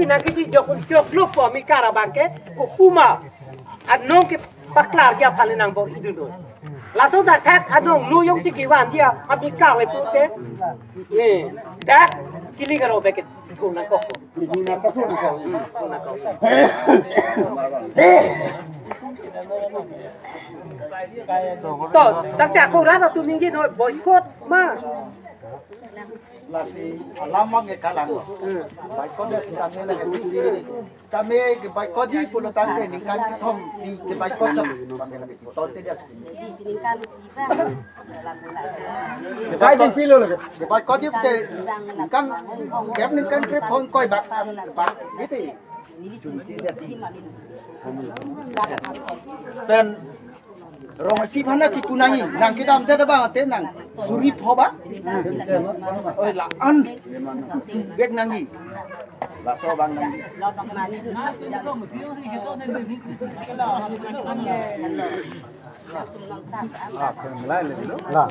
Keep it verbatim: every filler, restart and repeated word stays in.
Nangkiji jokun choklo po mi kara bangke ko kuma anong kepaklar ke aphan nang bor-idun noi. Laso dak thak anong nu jongsi kevan dia ami kar le pute. Ne dak kili karo beket thun nangkok. Thun nangkok. To, tangte ako rara tu ningje noi boycott ma. Lasi alam mang ke kalang. Hmm. Boycott ya si kami lagi. Kami ke boycott ji pulo tangte ningkan kethom ni ke boycott jam. Betul tidak? Ke boycott ji te ningkan kep ningkan kre phone koi bak bak gitu. Pen rong si phana chipu nangji, nang kedam te bang te nang suri pho ba. Oi la-an bek nangji. Laso bang nangji. La.